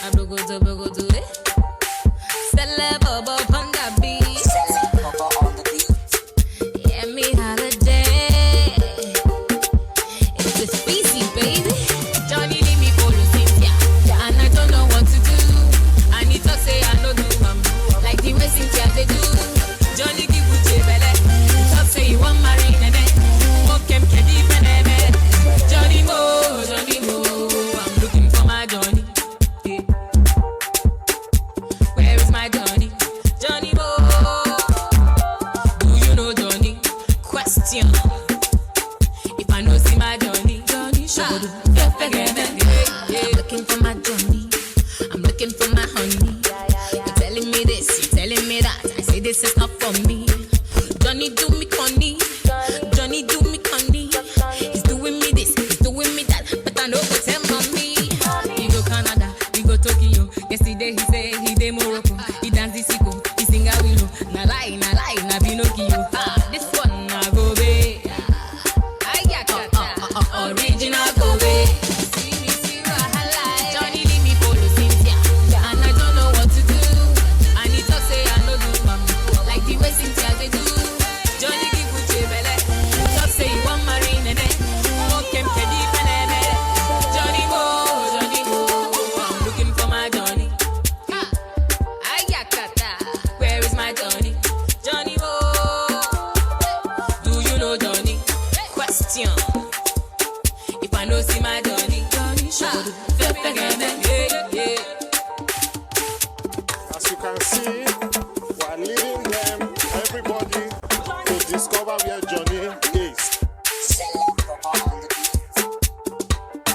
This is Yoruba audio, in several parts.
Abrogodo, brogodo, eh. Celeb, panda beat. Celeb Bobo on the beat. Yeah, me holiday. It's just easy, baby. Johnny leave me follow Cynthia, and I don't know what to do. I need to say I no do like the way Cynthia they do. Johnny give Uche belle. Talk say you want marry nene. Wokem kedi peneme. Johnny mo, Johnny mo. I'm looking for my Johnny. Yeah. Where is my Johnny? Johnny mo. Do you know Johnny? Question. If I no see my Johnny, Johnny, Shogodo, I'm looking for my Johnny. I'm looking for my honey. You're telling me this, you're telling me that. I say this is not for me. Johnny do me conny. Johnny do me conny. He's doing me this, he's doing me that. But I know go tell mommy. He go Canada, he go Tokyo. Yesterday he say he dey Morocco. He dance the sicko, he sing a willow. Na lie, na lie, na Pinocchio. Ah, this one na go be. Original Kobe. See me see wahala. Johnny leave me follow Cynthia, and I don't know what to do. I need to say I no do like the way Cynthia they do. Johnny give Uche belle. Talk say you want marry nene. Wokem kedi peneme. Johnny mo, Johnny mo. I'm looking for my Johnny. Ha. Ayakata. Where is my Johnny? Johnny mo. Do you know Johnny? Question. If I no see my Johnny, Johnny, Shogodo, yeah, yeah. As you can see, we are leading them, everybody, to discover where Johnny is. Celeb Bobo on the beat.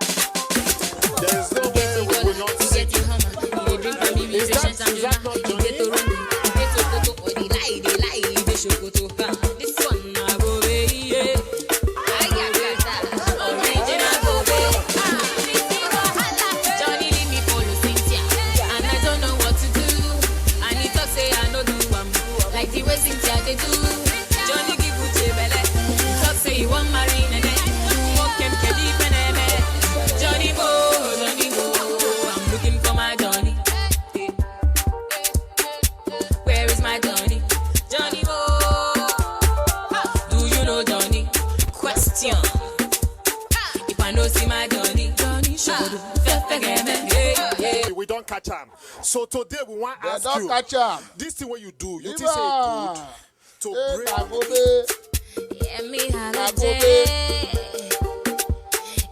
There is no way we will not He see. get you hammer, he dey drink from me, Is that- is that not he Johnny? get Toronto, he get Sokoto, or they lie, they lie, he dey Sokoto. Ha, this one na Gobe, yeah. Ayakata, original Gobe. Ah, Johnny leave me follow Cynthia, and I don't know what to do. I need to say I no do like the way Cynthia they do. Johnny give Uche belle, talk say he want marry nene. Wokem kedi peneme. Johnny mo, Johnny mo, I'm looking for my Johnny. Where is my Johnny? Johnny mo, do you know Johnny? Question. If I no see my Johnny, Johnny, Shogodo, yeah, yeah. We don't catch am. So today we want They ask don you. catch am. This thing what you do, you Leave think say e am. good to Hey, bring Agobe. Yeah, me holiday.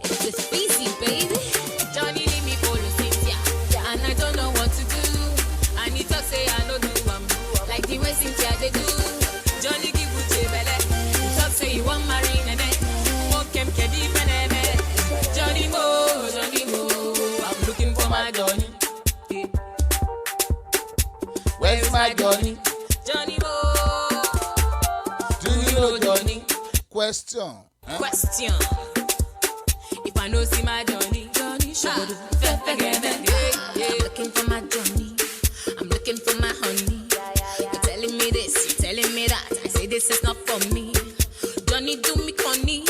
It's just easy, baby. Johnny leave me follow Cynthia, and I don't know what to do. I need to say I no do like the way Cynthia they do. Johnny give Uche belle, talk say you want marry nene. Wokem kedi peneme. Johnny mo, Johnny mo, I'm looking for my Johnny. Yeah. Where's my Johnny? Johnny mo, Do you know Johnny? Question. Eh? Question. If I no see my Johnny, Johnny, Shogodo, yeah, yeah. I'm looking for my Johnny. I'm looking for my honey. You're telling me this, you're telling me that. I say this is not for me. Johnny do me conny.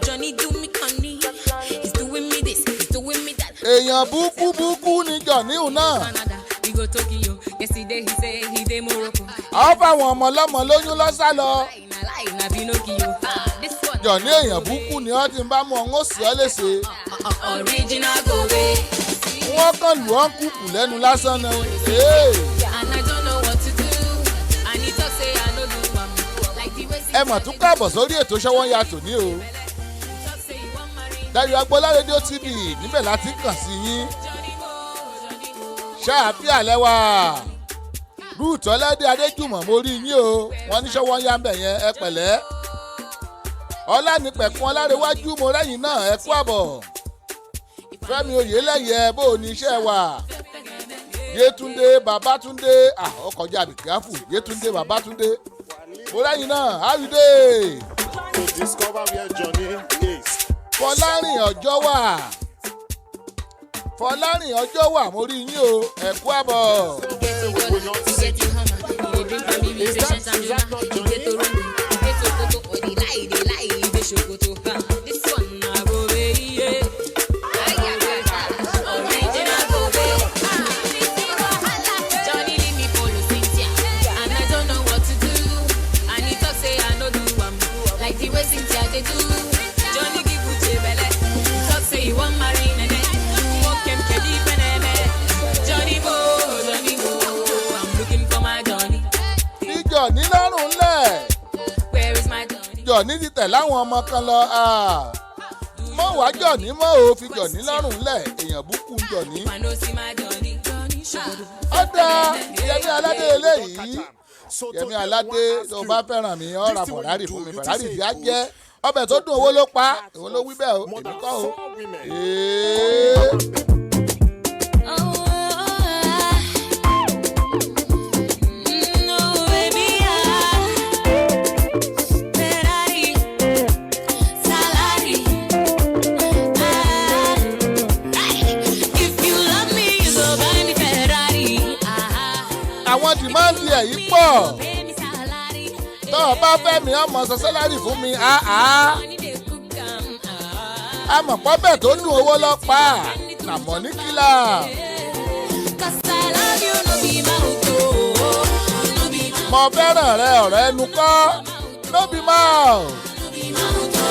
Johnny do me conny. He's doing me this, he's doing me that. Èèyàn búkú búkú ni Johnny náà. Canada, we go Tokyo. Yesterday he say he dey Morocco. Àwọn fáwọn ọmọ ọlọ́mọ lóyún lọ́sà lọ. Lie, na lie, na Pinocchio. Ah, this one. Johnny èèyàn búkú ni ọ́ ti ń bá mú ọ ń ó sì ọ́ léṣe. Original Gobe. Wọ́n kàn lù ọ́ ń kúkú lẹ́nu lásán ni. Hey. And I don't know what to do. I need to say I no do like the way Ẹ mọ̀ tún káàbọ̀ sórí ètò Ṣọ́wọ́n ya tòní o. Talk say you want marry Dayo Agboola rédíò TV níbẹ̀ láti kàn sí yín. Johnny mo, Johnny mo. Ṣáàfíà lẹ́wà. Ruth Ọlẹ́dẹ̀ Adéjùmọ̀ mo rí yín o. Wọ́n ní Ṣọ́wọ́n ya ń bẹ̀ yẹn ẹ pẹ̀lẹ́. Ọlánipẹ̀kun Ọlárewájú mo rẹ́yìn náà ẹ kú àbọ̀. Fẹ́mi Oyèlẹ́yẹ bó o ní iṣẹ́ wà. Yétúndé Babátúndé ah ó kọjá àbíkáfù Yétúndé Babátúndé mo rẹ́yìn náà how you dey? To discover where Johnny is. Fọlárìn ọjọ́ wà Fọlárìn ọjọ́ wà mo rí yín o ẹ kú àbọ̀. No way we will not He see. get you hammer, he dey drink from me Is with that- patience and is that not he get Johnny? Toronto, he get Sokoto, or they lie, they lie, he dey Sokoto. Ha, this one na Gobe, yeah. Ayakata, Jọ̀ní ti tẹ̀ láwọn ọmọ kan lọ. Mọ́ wá Jọ̀ní mọ́ o, fi Jọ̀ní lọ́rùn lẹ̀, èèyàn búkú ń Jọ̀ní. If I no see my Johnny, Ọ̀dà Yẹmí Aládé eléyìí, Yẹmí Aládé, tó o bá fẹ́ràn mi, ó ra Ferrari fún mi. Ferrari fi á jẹ́ ọbẹ̀ tó dùn, owó ló pa. Òun ló wí bẹ́ẹ̀ o, èmi kọ́ o. Ee. Oh, no, baby, Ferrari, salary. If you love me, you go buy me Ferrari. Àwọn demand ẹ̀ yìí pọ̀. Pay me salary. Tó o bá fẹ́ mi, ọmọ sọ salary fún mi. Àá Money dey cook am. Ah. àmọ̀ pọ́bẹ̀ tó dùn, owó ló pa nàmọ́ ní kílà. 'Cause I love you, no be mouth, oh. No be mouth, Mo fẹ́ràn rẹ, ọ̀rọ̀ ẹnu kọ́, no be mouth. no be mouth, oh. I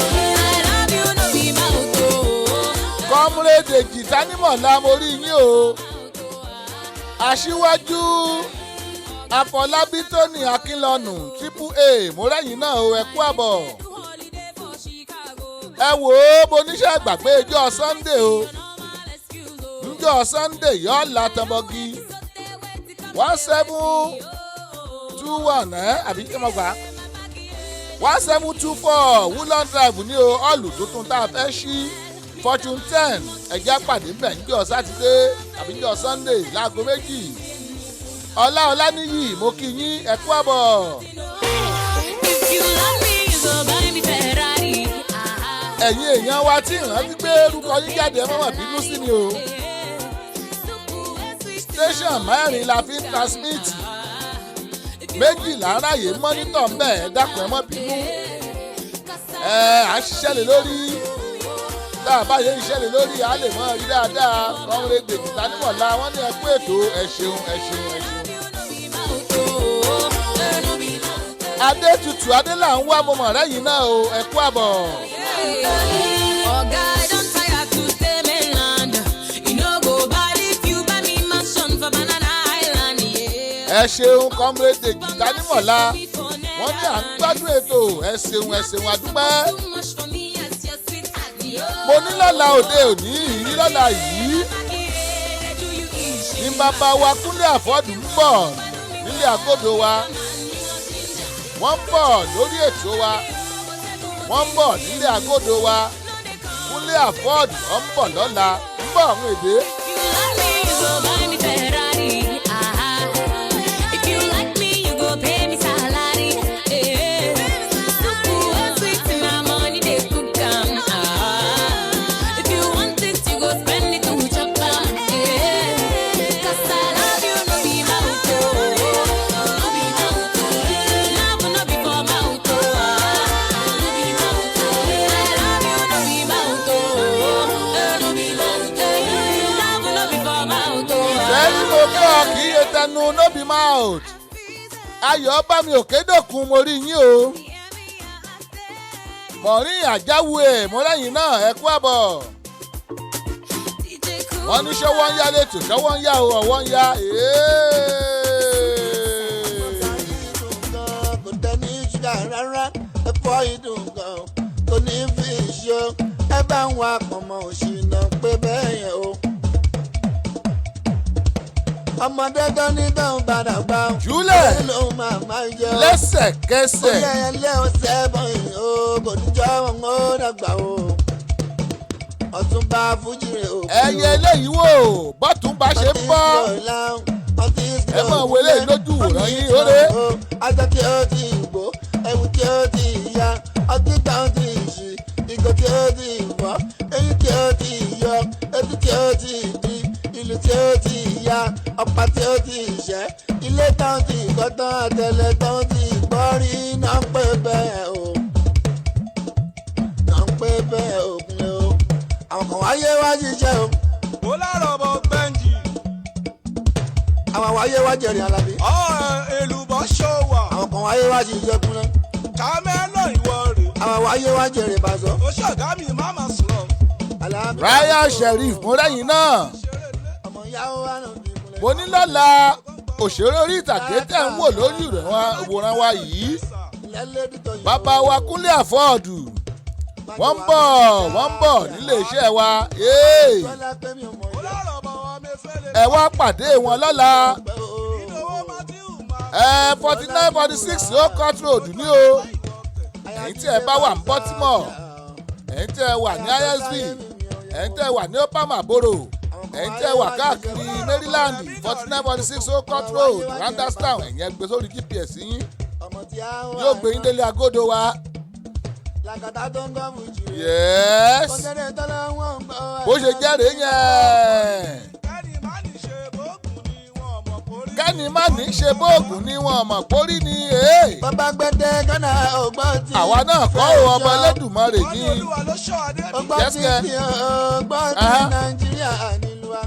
love you, no be mouth, oh. Comrade Jìtánìmọ̀lá, mo rí yín o. Aṣíwájú Afọlábí Tóní Akínlọ́nù, Triple A, mo rẹ́yìn náà o, ẹ kú àbọ̀. Holiday for Chicago. Ẹ wò ó, mo níṣẹ́ gbàgbé ijọ́ Sunday o. Normal excuse, oh. Njọ́ Sunday yóò la tọmọgí 1721 ẹ àbí kí wọ́n gbà á, 1724 Woodland Drive ní o, hall tuntun tá a fẹ́ ṣí, Fortune 10. Ẹ̀já pàdé ńbẹ̀ níjọ́ Sátidé àbí níjọ́ Sunday láago 2. Ọlá Ọláníyì, mo kí yín, ẹ kú àbọ̀. If you love me, you go buy me Ferrari. Ah, Ẹ̀yin èèyàn wa tí ìrántí gbé orúkọ yín jáde, ẹ má má bínú sí mi o. Station mẹ́rin la fi ń transmit, méjìlá ráàyè monitor ń bẹ̀. Ẹ dákun, ẹ má bínú. Ẹ à ń ṣiṣẹ́ lé lórí. Tá a bá yẹ iṣẹ́ lé lórí, a lè mọ rí dáadáa. Comrade Dèjì Tanímọ̀lá, wọ́n ní ẹ kú ètò. Ẹ ṣeun, ẹ ṣeun, ẹ ṣeun. Adétutù Adélà ń wá, mo mọ̀ rẹ́yìn náà o, ẹ kú àbọ̀. Oga, I don tire to stay mainland. You no go bad if you buy me mansion for Banana Island, yeah. Ẹ ṣeun, Comrade Dèjì Tanímọ̀lá, wọ́n ní à ń gbádùn ètò. Ẹ ṣeun, ẹ ṣeun, àdúpẹ́. Too much for me as your sweetheart, yo. Mo ní lọ́la òde òní yìí, lọ́la yìí ní bàbá wa Kúnlé Àfọ́dù ń bọ̀ nílé àgọ́dọ̀ wa. Wọ́n ń bọ̀ lórí ètò wa, wọ́n ń bọ̀ nílé àgọ́dọ̀ wa. Kúnlé Àfọ́dù ọ̀ ń bọ̀ lọ́la, ń bọ̀ àwọn èdè. If you love me, you go buy me Ferrari. Ah, if you like me, you go pay me salary. Eh, supu wey sweet na money dey cook am. Ah, if you want it, you go spend it to chop am. Eh, 'cause I love you, no be mouth, oh. No be mouth, oh. Love no be for mouth, oh. No be mouth, oh. I love you, no be mouth, oh. Eh, no be mouth, oh. Love no be for mouth, oh. Sẹ́yìn mo kí ọ, kì í ṣe tẹnu, no be mouth. Ayọ̀ bá mi Òkèdòkun, mo rí yín o. Mọ̀rín Àjáwé, mo rẹ́yìn náà, ẹ kú àbọ̀. Wọ́n ní ṣọwọ́ ń yá lẹ́tọ̀, ṣọwọ́ ń yá o, ọwọ́ ń yá. Kò tẹ́ ní ṣúgà rárá, ẹ̀fọ́ ìdùn gan kò ní fi ṣe ẹ bá ń wá pọ̀nmọ́ òṣìnà pé bẹ́ẹ̀ yẹn o. Ọmọdé tó ní tó ń padà gbà ó. Júlẹ̀. Ló máa máa jẹ ó. Lẹ́sẹ̀kẹsẹ̀. Ó yẹ ẹlẹ́ ọ̀sẹ̀ bọ̀yìn o, kò ní jọ́ wọn ó dàgbà o. Ọ̀túnba Fújìrè o. Ẹyẹ eléyìí wò bọ́tún bá ṣe ń bọ́. Ẹ máa wo eléyìí lójú ìwòran yín, ó rè é. Aṣọ tí ó ti gbó, ẹ̀wù tí ó ti ya, ọtí tán ti ṣì, ìgò tí ó ti fọ́, eyín tí ó ti yọ, etí tí ó ti di, ìlú tí ó ti ya, ọ̀pá tí ó ti ṣẹ́, ilé tán ti kọ́ tán, àtẹlẹ tán ti gbọ́ rí náà ń pè bẹ́ẹ̀ o. Náà ń pè bẹ́ẹ̀ o, kúnlẹ̀ o. Àwọn kan wáyé wá ṣiṣẹ́ o. Ó lárọ̀ bọ̀ gbẹ́ǹjì. Àwọn wáyé wá jẹ̀rìn Alábí. Ọ̀ èlùbọ́ ṣòwò. Àwọn kan wáyé wá ṣiṣẹ́, kúnlẹ̀. Kámẹ́lò ìwọ rè. Àwọn wáyé wá jèrè bàzọ́. Ó ṣọ̀gá mi má má sùn lọ. Alábí. Raya Sheriff, mo rẹ́yìn náà. Ọmọ ìyàwó wa náà bí kúnlẹ̀. Mo ní lọ́la, òṣèré orí ìtàgé tẹ̀ ń wò lórí ìwòran wa yìí. Ilẹ̀ lédi tó yọ. Bàbá wa Kúnlé Àfọ́ọ̀dù, wọ́n ń bọ̀, wọ́n ń bọ̀ nílé iṣẹ́ wa. Hey! Bọ́lá pé mi ò mọ̀ Ó yá. lárọ̀ bọ̀ ọmọ efele. Ẹ wá pàdé wọn lọ́la. Pẹ́ o. Ìdòwò Matthew máa. Ẹ 4946 Old Court Road ní o. Ẹ̀yin tí ẹ bá wà ní Baltimore, ẹ̀yin tí ẹ wà ní ISB, ẹ̀yin tí ẹ wà ní Opamaboro, ẹ̀yin tí ẹ wà káàkiri Maryland, 4946 Old Court Road, Randallstown, ẹ̀yin ẹ gbé sórí GPS yín, Ọmọ tí a wà. yóò gbé yín délé agodo wa. Làkàtà tó ń gbọ́ fújì. Yes, Kọ́sẹ́rẹ́ tọ́lá wọn ń gbọ́. bó ṣe jẹ́rìí yẹn. Kẹ́ni má ní ṣe bóògùn ni wọn mọ̀ pórí. Kẹ́ni má ní ṣe bóògùn ni wọn mọ̀ pórí ni ee. Bàbá gbẹ́dẹ́ Gánà ọgbọ́n ti. Àwa náà kọ́ ò, ọba Ẹlẹ́dùmarè Wọ́n ní. ní Olúwa ló ṣọ́ adé bí. Ọgbọ́n Yes, ti sir. fi ọgbọ́n ti Nàìjíríà nílùú wa.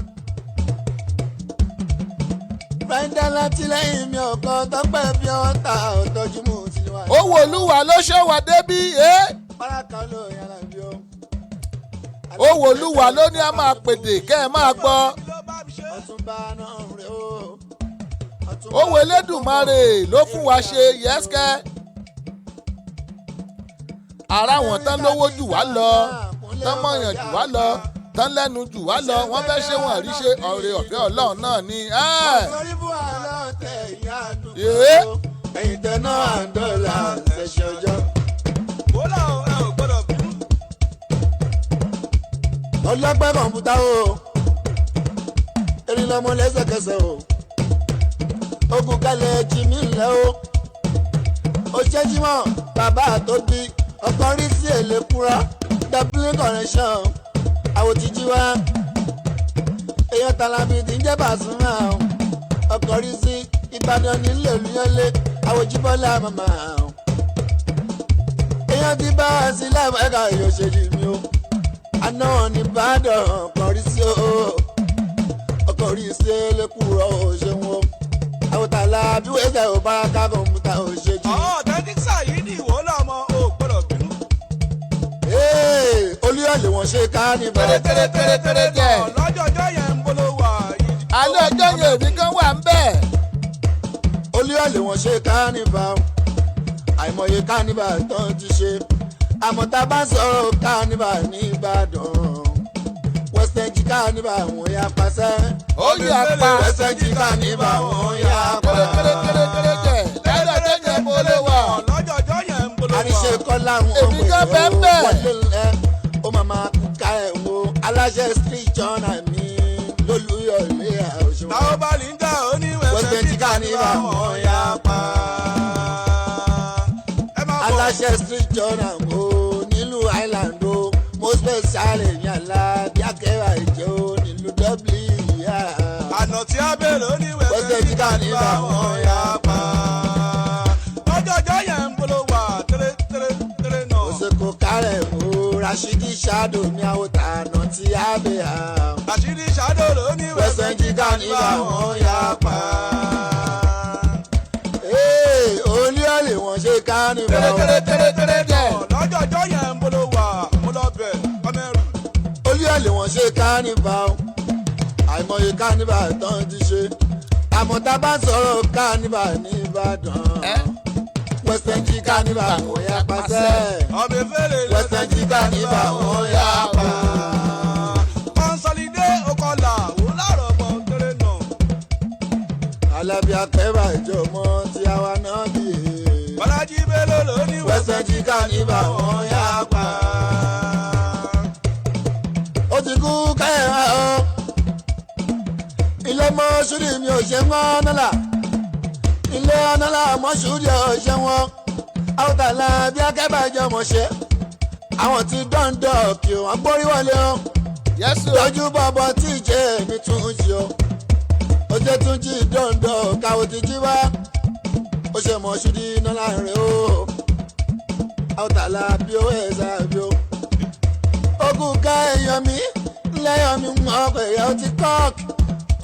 Fẹ́ńdà látìlẹ́yìn mi ọ̀kan tọ́pẹ́ bí ọ̀tá ọ̀tọ́jú mú ti wá. Owó Olúwa ló ṣọ́ wa débí ee. Báràkà ló yàrá bí ó. Owó Olúwa ló ní a máa pèdè kẹ́ ẹ máa gbọ́. Ló bá mi ṣe. Ọ̀túnba náà rè ó. Ọ̀túnba Owó Elédùmarè ló fún wa ṣe yẹ́sìkẹ́. Ara wọn tán lówó jù wá lọ, tán mọ̀yàn jù wá lọ, tán lẹ́nu jù wá lọ, wọ́n fẹ́ ṣé wọn rí ṣe ọ̀rẹ́ ọ̀fẹ́ Ọlọ́run náà ni. Ẹ́ẹ̀. Sọrí fún àlọ́ tẹ ìyá àdúgbò. Yé. Ẹ̀yìn tẹ náà àdọ́là ṣẹ̀ṣẹ̀ ọjọ́. Bólà o, ẹ ò gbọ́dọ̀ bínú. Ọlọ́pẹ́ kọ̀ǹpútà o, erin lọmọ lẹ́sẹ̀kẹsẹ̀ o, ogun kalẹ̀ jimmy ńlẹ̀ o, òṣèjìmọ̀ bàbá àtòbí ọkọ rí sí èlé kúrọ́ dublin correction àwòtíjí wa, èèyàn tàlàbí tí ń jẹ́ Pasuma o, ọkọ rí sí Ìbàdàn nílé Olúyọlé àwòjíbọ́lá màmá o, èèyàn ti bá a sí láìpẹ́ yóò ṣe jì mí o, àná nìbàdàn ọkọ̀ rí sí o, ọkọ̀ rí sí ẹlẹ́kùrọ̀ ò ṣeun o, àwòtálá bí wẹ́sẹ̀ ò bá ká kọ̀ǹpútà ò ṣe jù. Àwọn ọ̀tẹ́tíksà yìí ní ìwọ lọ́mọ ò gbọ́dọ̀ bínú. Ee, Olúyọ̀lé wọn ṣe ká níbà. Tẹ́rẹ́tẹ́rẹ́tẹ́rẹ́ jẹ́. Lọ́jọ́ ọjọ́ yẹn ń bolo wà yìí. Alẹ́ ọjọ́ yẹn èmi kan wà ń bẹ̀. Olúyọ̀lé wọn ṣe ká níbà, àìmọye ká níbà tán ti ṣe, àmọ́ tá a bá sọ̀rọ̀ ká níbà ní Ìbàdàn, West End ká níbà wọ́n yá pàṣẹ. Ó yà pa. West End ká níbà wọ́n yá pa. Kéré-kéré-kéré jẹ́. Lálẹ́ ọjọ́ yẹn mo lè wà. Lọ́jọ́ ọjọ́ yẹn ń bolo wà. Àríṣe kọ́lá wọn Èmi gan bẹ́ẹ̀ bẹ́ẹ̀. wọlé ẹ ó máa máa kú ká ẹ̀ wo aláṣẹ street journal mi lólúyọ̀lé àwòṣe. Táwọn bá lè ń jà ó ní West West End End ká níbà wọ́n yá pa. Ẹ máa bọ̀. Aláṣẹ street journal o nílùú Island o, mo special yàrá bí akẹ́wà ìjẹ́ o nílùú Dublin yá. Àná tí a bèrè ó ní West West End End ká ká níbà níbà wọ́n wọ́n yá yá pa. Lọ́jọ́ ọjọ́ yẹn ń bolo wà tẹ́rẹ́ tẹ́rẹ́ tẹ́rẹ́ náà. Òṣèkò kárẹ̀ o Rashidi Shado ní àwòtánà tí a bẹ̀ á. Àṣírí ṣàdó ló ní West End ká níbà wọ́n yá pa. Ee, Olúyọ̀lé wọn ṣe ká níbà o. Tẹ́rẹ́tẹ́rẹ́tẹ́rẹ́ jẹ́. Lọ́jọ́ ọjọ́ yẹn ń bolo wà mo lọ bẹ̀ ọmọ ẹrù. Olúyọ̀lé wọn ṣe kánífà o, àìmọye kánífà tán ti ṣe, àmọ́ tá a bá sọ̀rọ̀ kánífà ní Ìbàdàn, West End kánífà wọ́n yá pàṣẹ. Ọmọ efele West End kánífà wọ́n yá pa. Kọ́nsọ́lídé Okọ̀là wò láàrọ̀ bọ̀ tẹ́rẹ́ náà. Alábí akẹ́bà ìjọmọ́ tí a wà náà bí i. Bọ́lájí Bello ló ní West End kánífà wọ́n yá pa. Ó ti kú káyọ̀ ọ́, ilé mọ́ṣúrì mi ò ṣe wọ́n nọ́là, ilé nọ́là mọ́ṣúrì ò ṣe wọ́n, àwòtálá bí akẹ́bàjọ́ mọ̀ ṣe, àwọn tí dọ́ńdọ̀ kí wọ́n gbórí wọlé o, Yẹ́sù. tọ́jú bọ̀bọ̀ tí ìjẹ́ mi tún jí o, ó jẹ́ tún jí dọ́ńdọ̀ káwọ́ ti jí wá, ó ṣe mọ́ṣúrì nọ́là rẹ̀ o, àwòtálá bí ó ẹ̀ sábí o, ogun ká èèyàn mi lẹ́yìn mi mọ̀ pé ó ti kọ́ọ̀kì,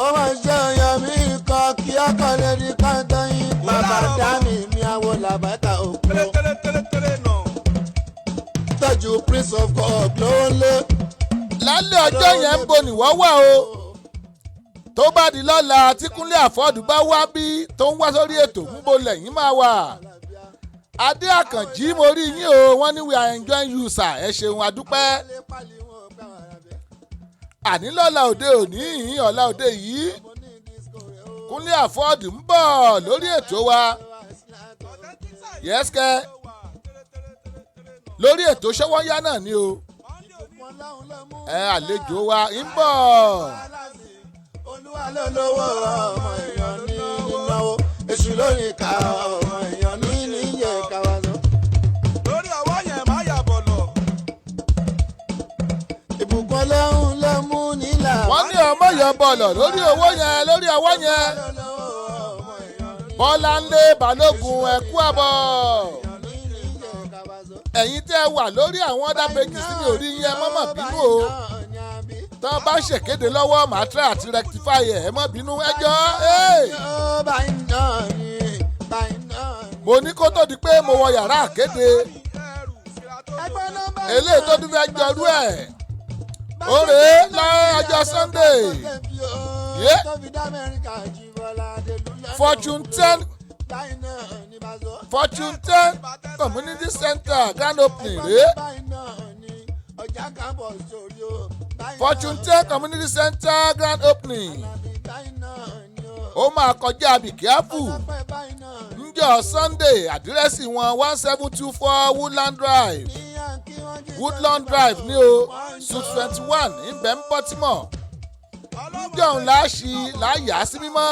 ó máa ń ṣe èèyàn mi kọ́ọ̀kì ọkọ̀ lè di kọ́ńtọ́ yín bàbá dá mi mi àwọ̀ làbàtà òkú Tẹ́rẹ́ tẹ́rẹ́ tẹ́rẹ́ tẹ́rẹ́ náà. tọ́jú prince of court ló ń lé. Lálẹ́ ọjọ́ yẹn ń bo nìwọ́ wà o. Tó bá di lọ́la tí Kúnlé Àfọ́ọ̀dù bá wá bí tó ń wá sórí ètò ń bo lẹ́yìn máa wà. Adé Àkànjí, mo rí yín o. Wọ́n ní, "We are enjoying you, sir." Ẹ ṣeun, adúpẹ́. Àní lọ́la òde òní yìí, ọ̀la òde yìí, Kúnlé Afod ń bọ̀ lórí ètò wa. Yẹ́sìkẹ́, lórí ètò Ṣọ́wọ́nyá náà ni o. Ẹ àlejò wa ń bọ̀. Olúwa ló lówó, ọmọ èèyàn ní nínáwó. Èṣù lórí ká, ọmọ èèyàn ní níyẹ káwa sọ. Lórí ọwọ́ yẹn, má yà bọ̀lọ̀. Ìbùkún Ọlọ́run ló mú nílà. Wọ́n ní ọmọ yọ bọ̀lọ̀ lórí owó yẹn, lórí ọwọ́ yẹn. Bọ́láńlé Balógun, ẹ kú àbọ̀. Ẹ̀yin tẹ́ ẹ wà lórí àwọn other pages tí mi ò rí yín, ẹ mọ́ bínú o. Tán bá ṣèkéde lọ́wọ́, màá try àti rectify ẹ̀. Ẹ mọ́ bínú, ẹ jọ. Mo ní kó tó di pé mo wọ yàrá àkéde eléyìí tó tún fẹ́ jọrú ẹ̀, ó rèé lọ́jọ́ Sunday. Yeah. Fortune 10 Community Center grand opening rèé. Fortune 10 Community Center grand opening, ó máa kọjá be careful njọ́ Sunday. Àdírẹ́sì wọn, 1724 Woodland Drive, Woodlawn Drive ní o, Suite 21, ńbẹ̀ ń Baltimore. Njọ́ òun láàṣì láàyà sí mímọ́.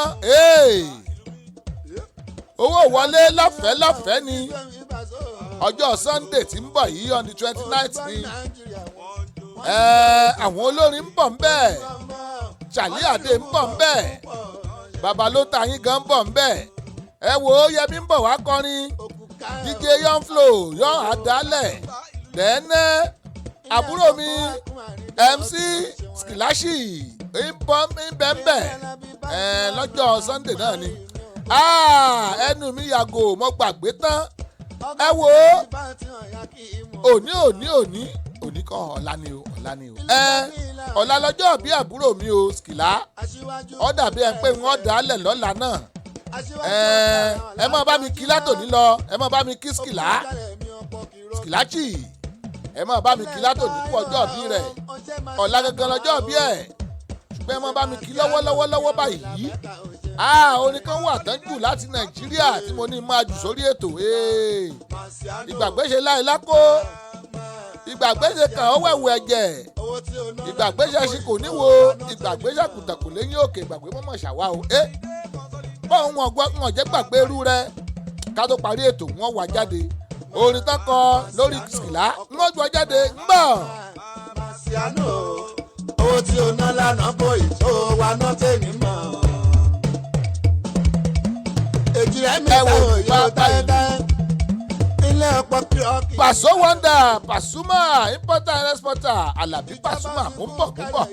Owó wọlé lọ́fẹ̀ẹ́ lọ́fẹ̀ẹ́ ni. Ọjọ́ Sunday tí ń bọ̀ yìí, on the 29th ni. Àwọn olórin ń bọ̀ ń bẹ́ẹ̀. Charlie Ade ń bọ̀ ń bẹ́ẹ̀. Babalóta yín gan ń bọ̀ ń bẹ́ẹ̀. Ẹ wo, Yẹmi ń bọ̀ wá kọrin. DJ Yon Flow Yon Adalẹ̀ dẹ́nẹ́. Àbúrò mi MC Skilashi ń bọ̀ ń bẹ́ẹ̀ bẹ́ẹ̀ ẹ lọ́jọ́ Sunday náà ni. Ẹnu mi yàgò, mo gbàgbé tán. Ẹ wo, òní òní òní òní kọ́, ọ̀la ni o, ọ̀la ni o. Ẹ ọ̀la lọ́jọ́ bí àbúrò mi o, Skìlá. Ó dàbí ẹ pé wọ́n dálẹ̀ lọ́la náà. Ẹ ẹ má bá mi kí látòní lọ. Ẹ má bá mi kí Skìlá, Skìláchì. Ẹ má bá mi kí látòní kú ọjọ́ bí rẹ̀. Ọ̀la gangan lọ́jọ́ bí ẹ̀, ṣùgbọ́n ẹ má bá mi kí lọ́wọ́lọ́wọ́ lọ́wọ́ báyìí. Orin kan wà tán jù láti Nàìjíríà tí mo ní máa jù sórí ètò. Ìgbàgbé ṣe láì lákó, ìgbàgbé ṣe kàn ó wẹ̀wù ẹ̀jẹ̀, ìgbàgbé ṣe ṣe kò níwo, ìgbàgbé ṣe kùtà kò léyìn òkè, ìgbàgbé mọ́mọ́ ṣàwá o. Bọ́ọ̀ wọn gbọ́, wọn jẹ́ gbàgbé irú rẹ. Ká tó parí ètò, wọn wà jáde orin tán kọ lórí Skìlá, wọn jọ jáde ń bọ̀. Owó tí o ná lánàá kò ì tó wa ná tèmi mọ́. Èjì rẹ̀ mi Ẹ ta wò òye bá tẹ́tẹ́. Ilé ọ̀pọ̀ kírọ́ọ̀kì. Paso Wonder, Pasuma importer and exporter, Alabi Pasuma, mò ń bọ̀, mò ń bọ̀.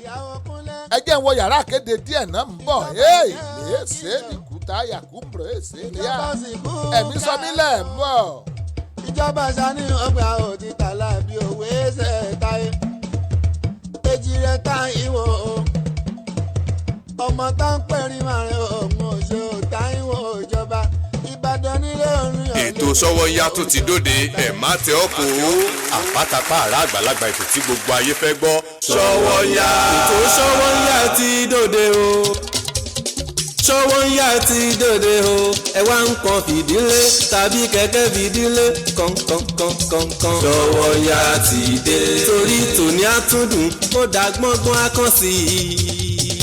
Ẹ jẹ́ ń wọ yàrá àkéde díẹ̀ náà, ń bọ̀. Ee lè ṣe é ní kúta yakumbre ṣe é léyà ẹ̀mí sọ mí lẹ̀, ń bọ̀. Ìjọba sani ọgbà òtítà lábí òwe ṣe táyé. Èjì rẹ̀ tá ìwò o. Ọmọ tá ń pẹ̀rín màrin òun òṣò tá ìwò ìjọba. Ìbàdàn nílé orin ọ̀lẹ́. Ètò Sọ́wọ́nyá tó ti dóde, ẹ̀ má tẹ ọ́ kó àpátápá àrà àgbàlagbà, ètò tí gbogbo ayé fẹ́ gbọ́. Sọ́wọ́nyá. Ètò Sọ́wọ́nyá ti dòde o. Sọ́wọ́nyá ti dòde o. Ẹ wá ń kan fìdílé tàbí kẹ̀kẹ́ fìdílé kọ̀ǹkọ̀ǹkọ̀ǹkọ̀ǹ. Sọ́wọ́nyá ti dé. Torí tòní àtúndùn ó dá gbọ́ngbọ́n á kàn sí i.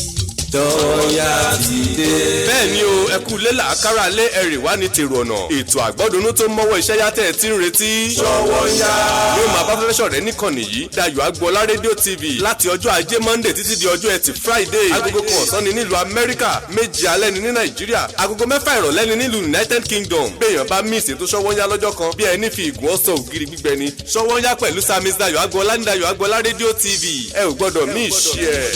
Sọ́wọ́nyá ti dé. Bẹ́ẹ̀ ni o, ẹ kú lé làákàrà lé ẹrì wá ní tèrò ọ̀nà. Ètò àgbọ́dúnú tó mọ́wọ́ iṣẹ́ yá tẹ̀ tí ń retí. Sọ́wọ́nyá yóò máa bá fẹ́fẹ́ sọ̀rẹ́ níkànnì yìí, Dayọ̀ Agboola Rédíò TV, láti ọjọ́ Ajé Monday títí di ọjọ́ Ẹtì Friday. Agogo 1 ọ̀sán ni nílùú Amẹ́ríkà, 7 alẹ́ ni ní Nàìjíríà, agogo 6 ìrọ̀lẹ́ ni nílùú United Kingdom. Béèyàn bá miss ètò Sọ́wọ́nyá lọ́jọ́ kan, bí ẹni fi ìgùn ọ̀sán ògiri gbígbẹ ni. Sọ́wọ́nyá pẹ̀lú Samis Dayọ̀ Agboola ní Dayọ̀ Agboola Rédíò TV, ẹ ò gbọ́dọ̀ miss ẹ̀.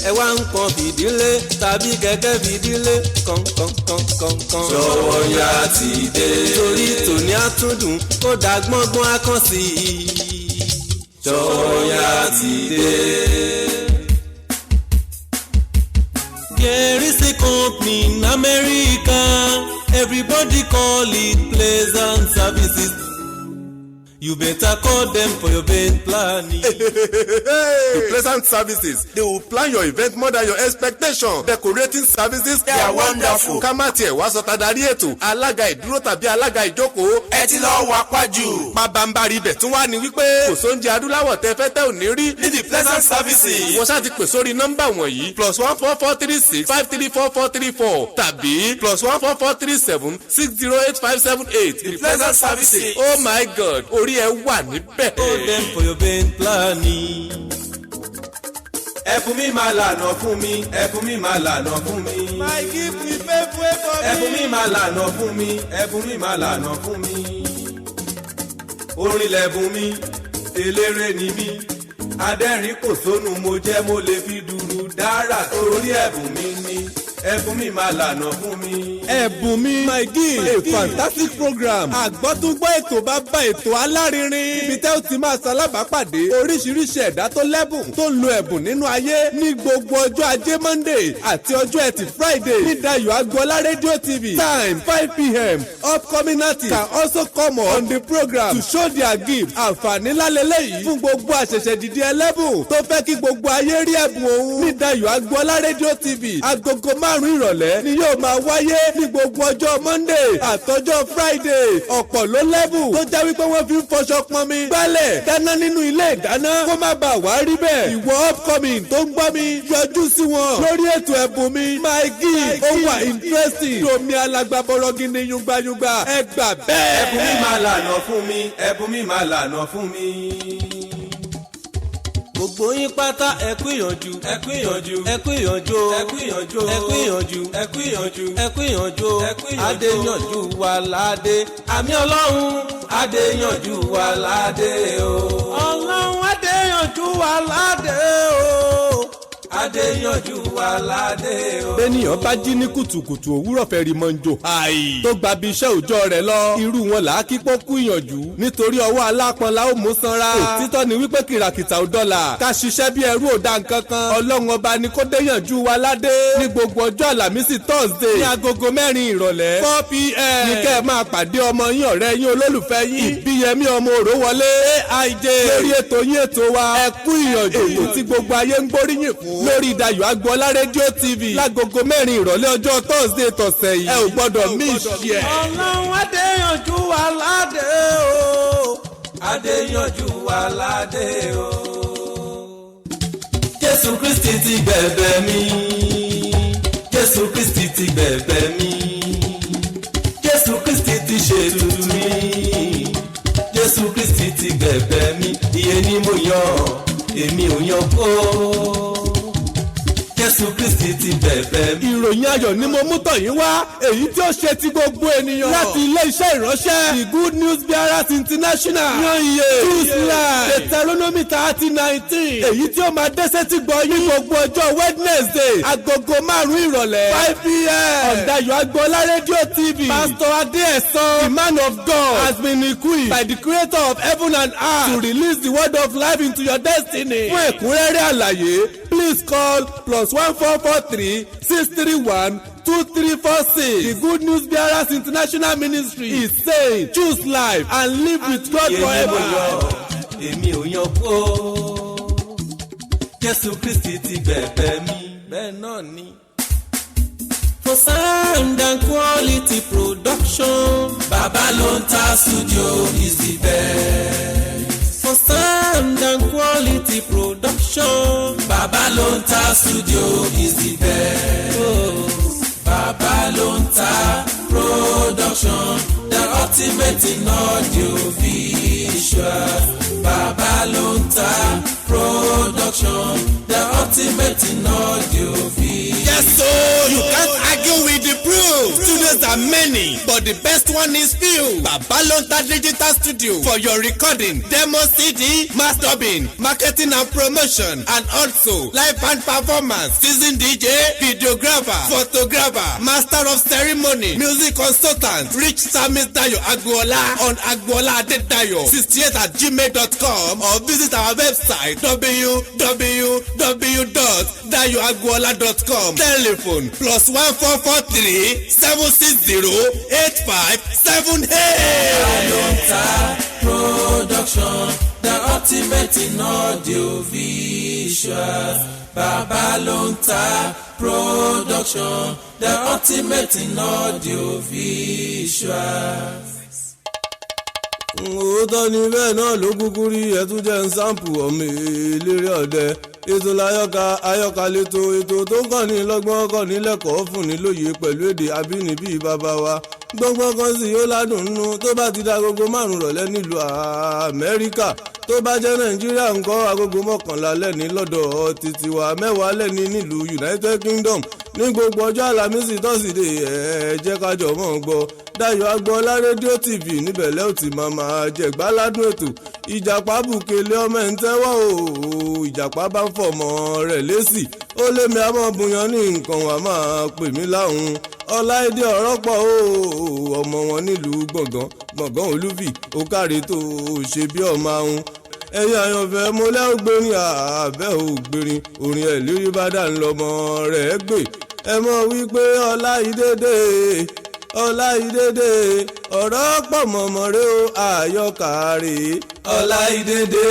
Ẹ wá ń kan fìdílé tàbí kẹ̀kẹ́ fìdílé kọ̀ǹkọ̀ǹkọ̀ǹkọ̀ǹ. Sọ́wọ́nyá ti dé. Torí tòní àtúndùn ó dá gbọ́ngbọ́n á kàn sí i. Sọ́wọ́nyá ti dé. There is a company in America. Everybody call it Pleasant Services. You better call them for your event planning. The Pleasant Services, they will plan your event more than your expectation. Decorating services, They are wonderful. Ká má tiẹ̀ wá sọ tadarí ètò, alága ìdúró tàbí alága ìjókòó. Ẹ ti lọ wá pájù. Pabambari ibẹ̀ tún wá ní wípé kò sóúnjẹ adúláwọ̀ tẹ fẹ́ tẹ́ ò ní rí. Ní The Pleasant Services. Wọ́n ṣáà ti pè sórí nọ́mbà wọ̀nyí: +1 443 653 4434 tàbí +1 443 760 8578. The Pleasant Services. Oh my God, orí ẹ wà níbẹ̀. Call them for your event planning. Ẹ̀bùn mi máa lànà fún mi, ẹ̀bùn mi máa lànà fún mi. My gift will pave way for me. Ẹ̀bùn mi máa lànà fún mi, ẹ̀bùn mi máa lànà fún mi. Orin lẹ̀bùn mi, eléré ni mí. Adẹ́rìn kò sónú mo jẹ́, mo lè fi dùrù dára torí ẹ̀bùn mi ni. Ẹ̀bùn mi máa lànà fún mi. Ẹ̀bùn mi, My Gift, a fantastic program. Àgbọ́túngbọ́ ètò bá bá ètò alárinrin. Ibi tẹ́ ó ti máa ṣalábàápàdé oríṣiríṣi ẹ̀dá tó lẹ́bùn, tó ń lo ẹ̀bùn nínú ayé ní gbogbo ọjọ́ ajé Monday àti ọjọ́ ẹtì Friday ní Dayo Agboola Radio TV. Time 5 p.m. Upcoming artists can also come on the program to show their gift. Àǹfààní ńlá lélẹ́yìí fún gbogbo àṣẹ̀ṣẹ̀ dìde ẹlẹ́bùn tó fẹ́ kí gbogbo ayé rí ẹ̀bùn òun. Ní Dayo Agboola Radio TV, agogo 5 ìrọ̀lẹ́ ni yóò máa wáyé ní gbogbo ọjọ́ Monday àtọjọ́ Friday. Ọ̀pọ̀ ló lẹ́bùn tó jẹ́ wípé wọ́n fi ń fọṣọ, pọnmi, gbálẹ̀, dáná nínú ilé ìdáná. Kó má bàa wá rí bẹ́ẹ̀, ìwọ upcoming tó ń gbọ́ mi, yọjú sí wọn lórí ètò Ẹ̀bùn Mi, My Gift. Ó wà interesting, domi alágbàbọ̀rọ̀ gidi, yungbayungba, ẹ gbà bẹ́ẹ̀. Ẹ̀bùn mi máa lànà fún mi, ẹ̀bùn mi máa lànà fún mi. Gbogbo yín pátá, ẹ kú ìyànjú, ẹ kú ìyànjú, ẹ kú ìyànjú, ẹ kú ìyànjú, ẹ kú ìyànjú, ẹ kú ìyànjú, ẹ kú ìyànjú, ẹ kú ìyànjú. Adéyànjú wà ládé, àmì Ọlọ́run, adéyànjú wà ládé o. Ọlọ́run, adéyànjú wà ládé o. Adéyànjú wà ládé o. Bẹ́nìyàn bá jí ní kùtùkùtù òwúrọ̀ fẹ́ rí mọ́njò. Àì tó gba bí iṣẹ́ òòjọ́ rẹ̀ lọ. Irú wọn là á kí pọ́kú ìyànjú. Nítorí ọwọ́ alápọn la ó mú sanra. Òtítọ́ ni wípé kìràkìtà ò dọ́là. Ká ṣiṣẹ́ bí ẹrú ò dá nǹkan kan. Ọlọ́run ọba ni kó déyànjú wa ládé. Ní gbogbo ọjọ́ Àlàmísì, Thursday, ní agogo 4 ìrọ̀lẹ́, 4 p.m., ní kẹ́ ẹ máa pàdé ọmọ yín, ọ̀rẹ́ yín, olólùfẹ́ yín, Ìbíyẹmí ọmọ Òrówọlé AIJ, lórí ètò yín, ètò wa, Ẹ Kú Ìyànjú. Ètò tí gbogbo ayé ń gbóríyìn fún lórí Dayọ̀ Agboola Rédíò TV lágogo 4 ìrọ̀lẹ́ ọjọ́ Thursday tọ̀sẹ̀ yìí. Ẹ ò gbọ́dọ̀ miss ẹ̀. Ọlọ́run, adéyànjú wà ládé o. Adéyànjú wà ládé o. Jésù Kristi ti gbẹ̀bẹ̀ mi. Jésù Kristi ti gbẹ̀bẹ̀ mi. Jésù Kristi ti ṣètùtù mi. Jésù Kristi ti gbẹ̀bẹ̀ mi. Iye ni mo yàn, èmi ò yan kó. Jésù Kristi ti gbẹ̀bẹ̀ mi. Ìròyìn ayọ̀ ni mo mú tọ̀ yín wá, èyí tí ó ṣe ti gbogbo ènìyàn láti ilé iṣẹ́ ìránṣẹ́ The Good News Bearers International. Yan iye, choose life, Deuteronomy 30:19, èyí tí ó máa dẹ́sẹ̀ tí gbọ́ yín gbogbo ọjọ́ Wednesday, agogo 5 ìrọ̀lẹ́, 5 p.m., on Dayo Agboola Radio TV. Pastor Adeesan, the man of God, has been equipped by the creator of heaven and earth to release the word of life into your destiny. Fún ẹ̀kúnrẹ́rẹ́ àlàyé, please call +1 443 631 2346. The Good News Bearers International Ministry is saying, choose life and live with God Iye ni mo forever. yàn, èmi ò yan kó. Jésù Kristi ti gbẹ̀bẹ̀ mi. Bẹ́ẹ̀ náà ni. For sound and quality production, Baba Lonta Studio is the best. For sound and quality production, Baba Lonta Studio is the best. Oh, Baba Lonta Production, the ultimate in audio visual. Baba Lonta Production, the ultimate in audio visual. Yes, so you can't argue with the proof. Studios are many, but the best one is few. Babalonta Digital Studio for your recording, demo CD, mass dubbing, marketing and promotion, and also live band performance, season DJ, videographer, photographer, master of ceremony, music consultant. Reach Samis Dayo Agboola on agboola adedayo 68@gmail.com or visit our website www.dayoagboola.com. Telephone +1 443 76 608578. Ló ń ta production, the ultimate in audio visual. Bàbá ló ń ta production, the ultimate in audio visual. Òótọ́ ni, bẹ́ẹ̀ náà ló kúkú rí. Ẹtún jẹ́ ń sample ọmọ eléré ọ̀dẹ. Ètò láyọ̀ká, ayọ̀ká lẹ́tọ̀, ètò tó ń kọ́ni lọ́gbọ́n, kọ́ni lẹ́kọ̀ọ́, fún ni lóye pẹ̀lú èdè abínibí bàbá wa. Gbọ́ngbọ́n kan sì yóò ládùn nínú tó bá ti da 5:00 rọ̀lẹ́ nílùú Amẹ́ríkà. Tó bá jẹ́ Nàìjíríà ńkọ́, 11:00 lẹ́ni lọ́dọ̀ títí wa, 10:00 lẹ́ni nílùú United Kingdom. Ní gbogbo ọjọ́ Àlàmísì, Thursday, ẹ̀ jẹ́ ká jọ mọ́ gbọ́ Dayọ̀ Agboola Rédíò TV. Níbẹ̀ lẹ́ ò ti máa máa jẹ̀gbáládùn ètò. Ìjàpá bùkélé ọmọ ẹ̀ ń tẹ́wọ́ o, ìjàpá bá ń fọmọ rẹ̀ lésì, ó lémi àmọ́ bùyàn ní nǹkan wà máa pè mí láhùn. Ọláìdé ọ̀rọ̀ pọ̀ o, ọmọ wọn nílùú Gbọ̀ngàn, Gbọ̀ngàn Olúfì, ó káre tó ṣe bí ọmọ ahun. Ẹ̀yin àyànfẹ́, mo lẹ́ ògbérin àbẹ́ ògbérin orin ẹ̀ lérí bá dà ń lọ́mọ rẹ̀ gbé. Ẹ mọ̀ wípé Ọláìdédé, Ọláìdédé, ọ̀rọ̀ pọ̀ mọ̀mọ́ rẹ o, àyọkà rè é. Ọláìdédé,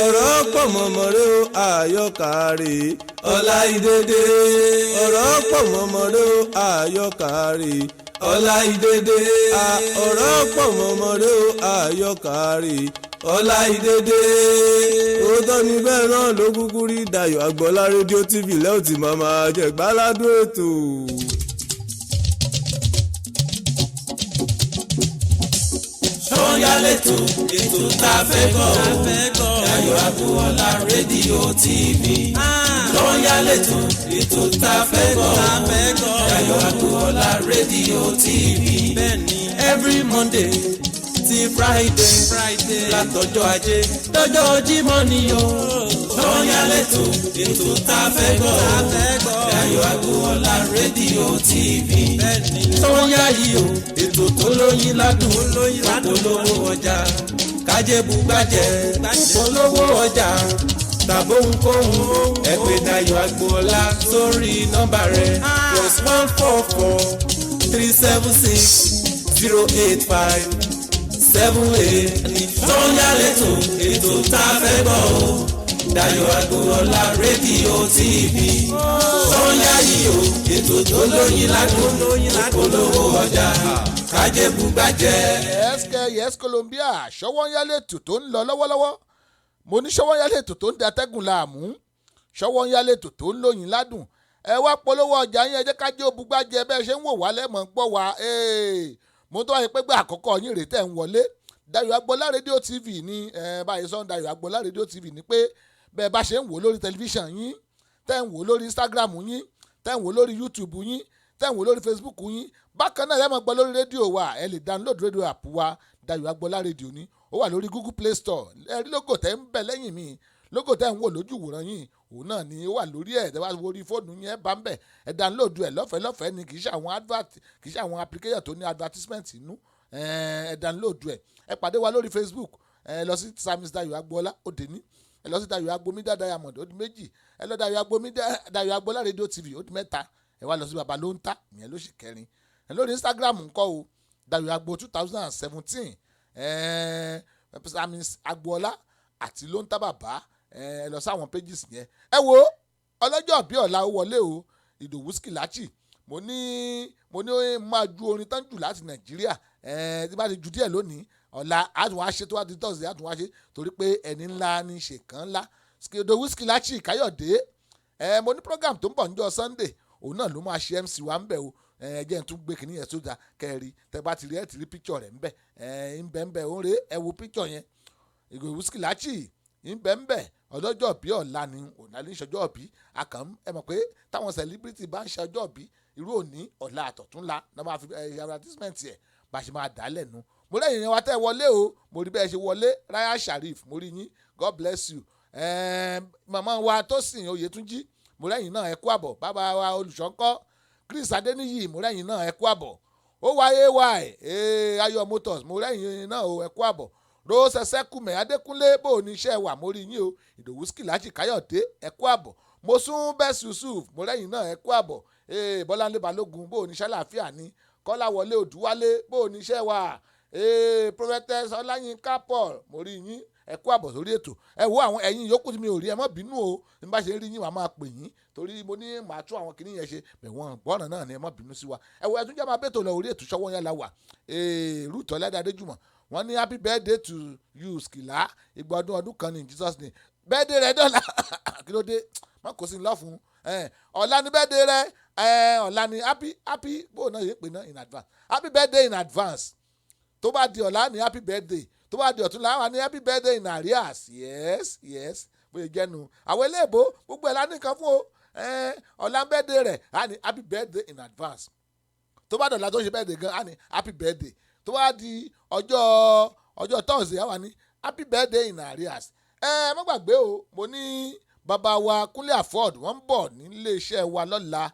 ọ̀rọ̀ pọ̀ mọ̀mọ́ rẹ o, àyọkà rè é. Ọláìdédé, ọ̀rọ̀ pọ̀ mọ̀mọ́ rẹ o, àyọkà rè é. Ọláìdédé, ọ̀rọ̀ pọ̀ mọ̀mọ́ rẹ o, àyọkà rè é. Ọláìdédé. Òótọ́ ni, bẹ́ẹ̀ náà ló kúkú rí. Dayọ̀ Agboola Rédíò TV lẹ́wọ̀n tí màmá jẹ̀gbáládùn ètò. Sọ́yà lẹ́tọ̀, ètò tá a fẹ́ gbọ́ o. Dayọ̀ Agboola Rédíò TV. Sọ́yà lẹ́tọ̀, ètò tá a fẹ́ gbọ́ o. Dayọ̀ Agboola Rédíò TV. Every Monday ti Friday, látọjọ́ Ajé dọ́jọ́ Jímọ̀ ni o. Sọ́yà lẹ́tọ̀, ètò tá a fẹ́ gbọ́ o. Dayọ̀ Agboola Rédíò TV. Sọ́yà yìí o, ètò tó lóyin ládùn, polówó ọjà, kájébùgbàjẹ́, polówó ọjà tàbóhunkóhun, ẹ pè Dayọ̀ Agboola sórí nọ́mbà rẹ̀: +1 443 760 8578. Sọ́yà lẹ́tọ̀, ètò tá a fẹ́ gbọ́ o. Dayọ̀ Agboola Rédíò TV. Sọ́yà yìí o, ètò tó lóyin ládùn, polówó ọjà, kájébùgbàjẹ́. Ẹ̀ẹ́sìkẹ́ yes, Colombia. Ṣọwọ́nyálé ètò tó ń lọ lọ́wọ́lọ́wọ́. Mo ní ṣọwọ́nyálé ètò tó ń datẹ́gùn láàmú, ṣọwọ́nyálé ètò tó ń lóyin ládùn. Ẹ wá polówó ọjà yín, ẹ jẹ́ ká jẹ́ òbúgbàjẹ́. Bẹ́ẹ̀ ṣe ń wò wá lẹ́mọ̀ ń gbọ́ wá. Mo tó wáyé pé gbé àkọ́kọ́ yín rèé tẹ̀ ń wọlé, Dayọ̀ Agboola Rédíò TV ní báyìí sọ́n. Dayọ̀ Agboola Rédíò TV ní pé bẹ́ẹ̀ bá ṣe ń wò lórí tẹlifíṣàn yín, tẹ́ ń wò lórí Instagram yín, tẹ́ ń wò lórí YouTube yín, tẹ́ ń wò lórí Facebook yín, bákan náà ẹ máa gbọ́ lórí rédíò wa. Ẹ lè download rédíò app wa, Dayọ̀ Agboola Rédíò ní ó wà lórí Google Play Store. Ẹ rí logo tẹ́ ń bẹ lẹ́yìn mi, logo tẹ́ ń wò lójú ìwòran yín, òun náà ni ó wà lórí ẹ̀. Tẹ́ bá wo orí fóònù yín, ẹ bá ń bẹ̀, ẹ download ẹ̀ lọ́fẹ̀ẹ́ lọ́fẹ̀ẹ́ ni. Kì í ṣe àwọn advert, kì í ṣe àwọn application tó ní advertisement inú. Ẹ download ẹ̀. Ẹ pàdé wa lórí Facebook. Ẹ lọ sí Samis Dayọ̀ Agboola, ó dé ní. Ẹ lọ sí Dayọ̀ Agbomida Diamond, ó di méjì. Ẹ lọ Dayọ̀ Agbomida, Dayọ̀ Agboola Radio TV, ó di mẹ́ta. Ẹ wá lọ sí Baba ló ń ta, ìyẹn ló sì kẹrin. Ẹ lórí Instagram ńkọ́ o, Dayọ̀ Agbo 2017, Samis Agboola àti ló ń tá bàbá. Ẹ lọ sáwọn pages yẹn. Ẹ wo ọlọ́jọ́ bí ọ̀la ó wọlé o, Ìdòwú Skilachi. Mo ní máa ju orin tán jù láti Nàìjíríà. Tí bá ti ju díẹ̀ lónìí, ọ̀la àtún wá ṣe, tó wá di Thursday àtún wá ṣe, torí pé ẹni ńlá ní ṣe kàn ńlá. Ìdòwú Skilachi Káyọ̀dé, mo ní program tó ń bọ̀ níjọ́ Sunday, òun náà ló máa ṣe MC wa ń bẹ̀ o. Ẹ jẹ́ n tún gbé kìnìún yẹn sójà kẹrì. Tẹ bá ti rí, ẹ ti rí picture rẹ̀ ń bẹ̀. Ẹ ń bẹ̀ ń bẹ̀, ó ń rè. Ẹ wo picture yẹn, Ìdòwú Skilachi ń bẹ̀ ń bẹ̀. Ọlọ́jọ́ bí ọ̀la ni, ọ̀la ní ìṣọjọ́ bí akàn. Ẹ mọ̀ pé táwọn celebrity bá ń ṣe ọjọ́ bí irú òní, ọ̀la àtọ̀túnla náà máa fi advertisement ẹ̀ bá ṣe máa dà á lẹ́nu. Mo lẹ́yìn yẹn wá tẹ́ wọlé o, mo rí bẹ́ẹ̀ ṣe wọlé. Raya Sharif, mo rí yín, God bless you. Màmá wa Tósìn Oyètúnjí, mo lẹ́yìn náà, ẹ kú àbọ̀. Bàbá wa olùṣọ́ńkọ́ Chris Adéníyì, mo lẹ́yìn náà, ẹ kú àbọ̀. Ó wáyé wáyé Ayọ̀ Motors, mo lẹ́yìn náà o, ẹ kú àbọ̀. Rose Sẹkùmẹ Adékúnlé, bò ní iṣẹ́ wà? Mo rí yín o. Ìdòwú Skilachi Káyọ̀dé, ẹ kú àbọ̀. Mo sún bẹ́ẹ̀ Yusuf, mo lẹ́yìn náà, ẹ kú àbọ̀. Bọ́láńlé Balógun, bò ní sálàáfíà ni? Kọ́láwọlé Òdúwálé, bó o ní iṣẹ́ wa? Prophetess Ọláyínká Paul, mo rí yín, ẹ kú àbọ̀ sórí ètò. Ẹ wo àwọn ẹ̀yin yòókù tí mi ò rí, ẹ má bínú o. Ní bá ṣe ń rí yín, wàá máa pè yín, torí mo ní màá tún àwọn kìnìún yẹn ṣe bẹ̀ wọ́n gbọ́ràn náà ni. Ẹ má bínú sí wa. Ẹ wo, ẹ tún jẹ́ máa bẹ́tò lọ orí ètò Ṣọwọ́ yẹn la wà. Ruth Ọládé Adéjùmọ̀, wọ́n ní happy birthday to you, Skila, ìgbà ọdún ọdún kan ní in Jesus name. Birthday rẹ dọ́là, kí ló dé? Má kó sí ní lọ́fun. Ọ̀la ni birthday rẹ. Ọ̀la ni happy happy bóun náà yẹ pé náà in advance, happy birthday in advance. Tó bá di ọ̀la ní happy birthday, tó bá di ọ̀túnla wà ní happy birthday in arrears. Yes, bóyá jẹ́nu àwọn eléèbó gbogbo ẹ̀ la ní nǹkan fún o. Ọ̀la birthday rẹ̀ á ní happy birthday in advance. Tó bá dọ̀la tó ṣe birthday gan, á ní happy birthday. Tó bá di ọjọ́ Thursday, á wà ní happy birthday in arrears. Ẹ má gbàgbé o, mo ní bàbá wa Kúnlé Afod, wọ́n ń bọ̀ nílé iṣẹ́ wa lọ́la.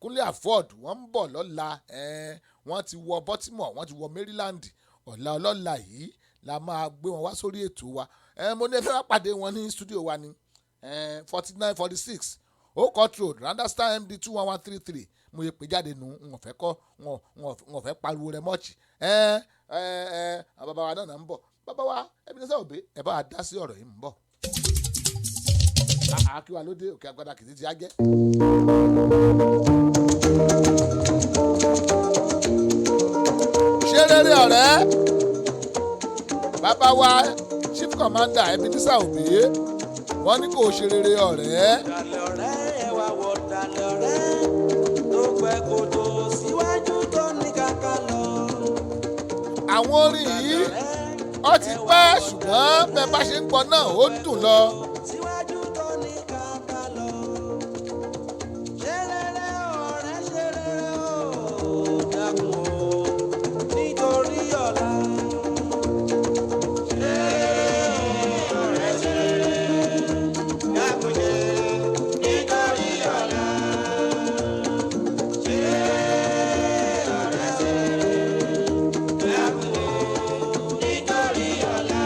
Kúnlé Afod, wọ́n ń bọ̀ lọ́la. Wọ́n ti wọ Baltimore, wọ́n ti wọ Maryland. Ọ̀la ọlọ́la yìí la máa gbé wọn wá sórí ètò wa. Mo ní ẹ fẹ́ wá pàdé wọn ní studio wa ní 4946 Old Court Road, Randallstown, MD 21133. Mo yẹ pé jáde nù, n ò fẹ́ kọ́, n ò fẹ́ pariwo rẹ mọ́ọ̀chì. Ẹ ẹ ẹ àwọn bàbá wa náà ń bọ̀. Bàbá wa Ebenezer Obey, ẹ bá wa dá sí ọ̀rọ̀ yìí, ń bọ̀. Àkíwá ló dé òkè agbada kìtì ti á jẹ́. Ṣé rere ọ̀rẹ́, bàbá wa Chief Commander Ebenezer Obey, wọ́n ní kò ṣe rere ọ̀rẹ́. Ọ̀dàlẹ̀ ọ̀rẹ́, ẹ wá wọ ọ̀dàlẹ̀ ọ̀rẹ́ tó gbẹ́ kòtò síwájú tó ní kàkà lọ. Àwọn orin yìí, ó ti pẹ́, ṣùgbọ́n bẹ́ẹ̀ bá ṣe ń gbọ́ náà, ó dùn lọ. Síwájú tó ní kàkà lọ. Ṣé rere ọ̀rẹ́, ṣé rere o, dákun o, nítorí ọ̀la. Ṣé rere ọ̀rẹ́, ṣé rere, dákun ṣe nítorí ọ̀la. Ṣé rere ọ̀rẹ́, ṣé rere, dákun o, nítorí ọ̀la.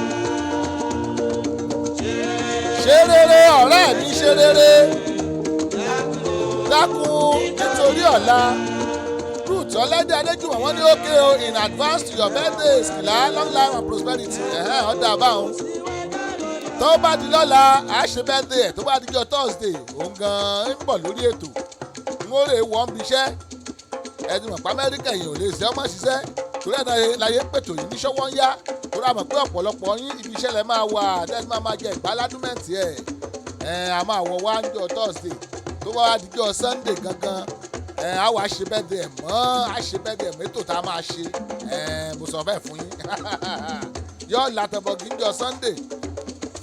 Ṣe rere ọ̀rẹ́ mi, ṣe rere, dákun nítorí ọ̀la. Ruth Ọlẹ́dẹ̀ Adéjùmọ̀, wọ́n ní okay o, in advance to your birthday, Skila, long life and prosperity. Ẹ̀hẹ́n, ọ̀dà àbáwọn. Tó bá di lọ́la, à á ṣe birthday ẹ̀. Tó bá di jọ Thursday, òun gan-an ń bọ̀ lórí ètò. N ó rè wọ́n bí iṣẹ́. Ẹ ti mọ̀ pé Amẹ́ríkà, èèyàn ò lè ṣe ọmọ ṣiṣẹ́, torí ẹ̀ náà láyé pètò yìí ní Ṣọ́wọ́ ń yá, torí a mọ̀ pé ọ̀pọ̀lọpọ̀ yín, ibi iṣẹ́ lẹ máa wà tẹ́sí máa jẹ ìgbáládùmẹ̀ntì ẹ̀. Ẹ̀ a máa wọ̀ wá ń jọ Thursday. Tó bá wá di jọ Sunday gangan, ẹ̀ á wàá ṣe birthday ẹ̀ mọ́, á ṣe birthday ẹ̀ mẹ́tò tá a máa ṣe. Ẹ̀ mo sọ bẹ́ẹ̀ fún yín, yọ látọ̀bọ̀gì ń jọ Sunday,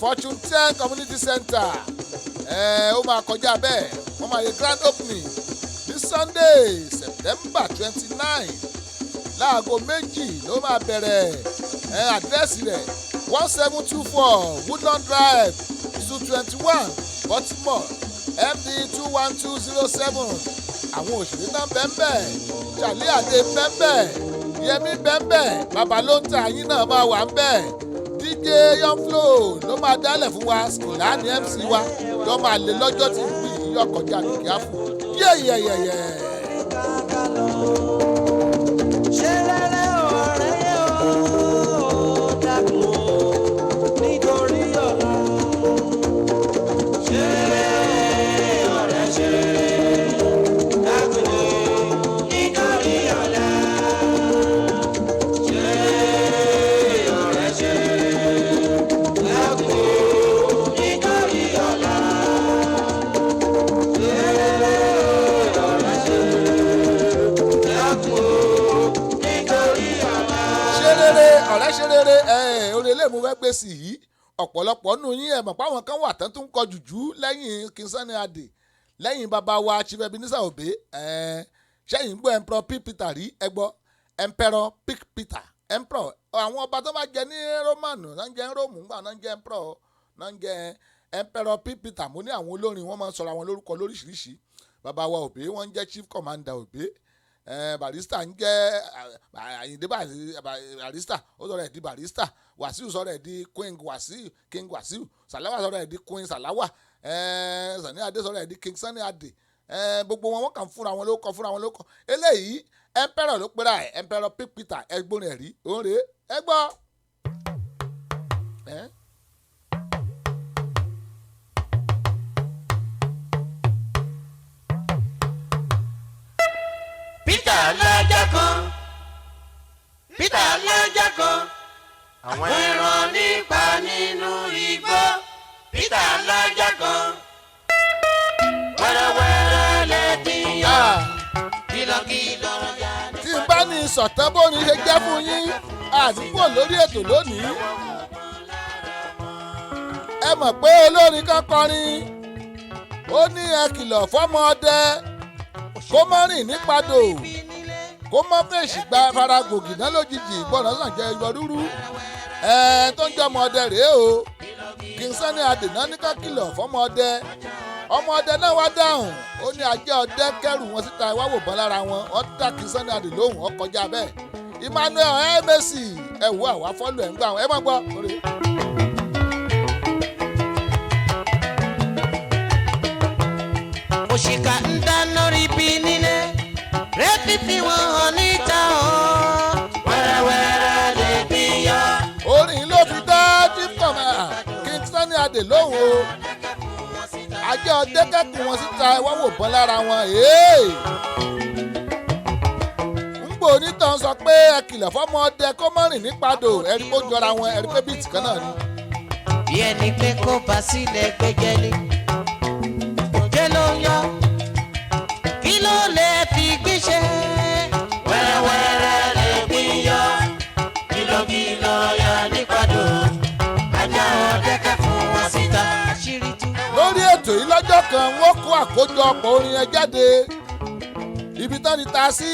Fortune 10 Community Center. Ẹ̀ ó máa kọjá bẹ́ẹ̀. Wọ́n máa yẹ grand opening ní Sunday, September 29, láago 2 ló máa bẹ̀rẹ̀. Ẹ àdírẹ́sì rẹ̀, 1724 Woodlawn Drive, Suite 21, Baltimore, MD 21207. Àwọn òṣèré náà bẹ́ẹ̀: Charlie Adé bẹ́ẹ̀, Yẹmí bẹ́ẹ̀, bàbá ló ń ta yín náà máa wà ń bẹ́ẹ̀, DJ Yonflo ló máa dálẹ̀ fún wa, Skila ní MC wa. Yọ máa lè lọ́jọ́ tí ìwé yìí yọ kọjá àdùkíá fún yẹ́yẹ́yẹ́yẹ́. Ṣé rere ọ̀rẹ́ o, dákun o, nítorí ọ̀la. Ṣé rere ọ̀rẹ́, ṣé rere, dákun o, nítorí ọ̀la. Ṣé rere ọ̀rẹ́, ṣé rere, dákun o, nítorí ọ̀la. Ṣé rere ọ̀rẹ́, ṣé rere, dákun o, nítorí ọ̀la. Ṣe rere ọ̀rẹ́, ṣe rere. Ẹ̀ orí ilé mo fẹ́ gbé sí yìí. Ọ̀pọ̀lọpọ̀ nù yín, ẹ̀ mọ̀ pé àwọn kan wà tán tó ń kọ jùjú lẹ́yìn King Sunny Adé, lẹ́yìn bàbá wa Chief Ebenezer Obey. Ẹ̀ ṣẹ́yìn gbọ́ Emperor P Peter rí? Ẹ gbọ́ Emperor P Peter, Emperor, àwọn ọba tó bá jẹ ní Roman náà ń jẹ Rome ńgbà náà ń jẹ Emperor, náà ń jẹ Emperor P Peter. Mo ní àwọn olórin, wọn máa ń sọ̀rọ̀ àwọn lórúkọ lóríṣiríṣi. Bàbá wa Obey, wọ́n ń jẹ́ Chief Commander Obey. Barrister ń jẹ́ Àyìndé Barrister, ó sọ̀rọ̀ ẹ̀ di Barrister. Wàsíù sọ̀rọ̀ ẹ̀ di Queen Wàsíù, King Wàsíù. Sàláwà sọ̀rọ̀ ẹ̀ di Queen Sàláwà. Sunny Adé sọ̀rọ̀ ẹ̀ di King Sunny Adé. Gbogbo wọn, wọ́n kàn fúnra wọn ló kọ, fúnra wọn ló kọ eléyìí. Emperor ló pera ẹ̀, Emperor P Peter, ẹgbọ́n rẹ̀ rí òun rèé, ẹ gbọ́. Ẹ́. Peter lọ́jọ́ kan, Peter lọ́jọ́ kan, àwọn ẹran nípa nínú igbó. Peter lọ́jọ́ kan, wẹ́rẹ́wẹ́rẹ́ lẹ́dí yọ, kìlọ̀kìlọ̀ ya. Tí n bá ní sọ̀tàn bóni ṣe jẹ́ fún yín, àdúgbò lórí ètò lónìí. Ẹ mọ̀ pé olórin kan kọrin, ó ní ẹ kìlọ̀ fọ́mọ ọdẹ kó má rìn nípadò, kó má fèsì gba faragògì náà lójijì, gbọ́dọ̀ sàn jẹ́ ìwọ rúrú. Ẹ tó ń jẹ́ ọmọ ọdẹ rèé o, King Sunny Adé náà ní ká kìlọ̀ fọ́mọ ọdẹ. Ọmọ ọdẹ náà wá dáhùn, ó ní ajé ọdẹ kẹrù wọn síta, wá wò bọ́n lára wọn. Ó dá King Sunny Adé lóhùn, ó kọjá bẹ́ẹ̀. Emmanuel Emesi, ẹ wo àwa fọ́lù ẹ̀ ń gbà wọn, ẹ má gbọ́. Òṣìkà ń dáná ríbi nílé, rẹ́pì fi wọ́n hàn níta o. Wẹ́rẹ́wẹ́rẹ́ lè bí yọ. Orin ló fi dá Chief Commander King Sunny Adé lóhùn o. Ajé ọdẹ kẹ́kùn wọn síta, wá wò bọ́n lára wọn. Ngbò onítàn sọ pé ẹ kìlọ̀ fọ́mọ ọdẹ kó má rìn nípadò, ẹ̀rí kó jọra wọn, ẹ̀rí pé bíìtì kan náà ni. Bí ẹni pé kó bá sílẹ̀ gbẹ́jẹ́ ni, òjé ló ń yọ, kí ló lè fi gbíṣẹ́? Wẹ́rẹ́wẹ́rẹ́ lè bí yọ, kìlọ̀kìlọ̀ ya nípadò, ajá ọdẹ kẹ́ fún wọn síta. Àṣírí tú. Lórí ètò yìí lọ́jọ́ kan, wọ́n kó àkójọpọ̀ orin yẹn jáde. Ibi tán ni ta sí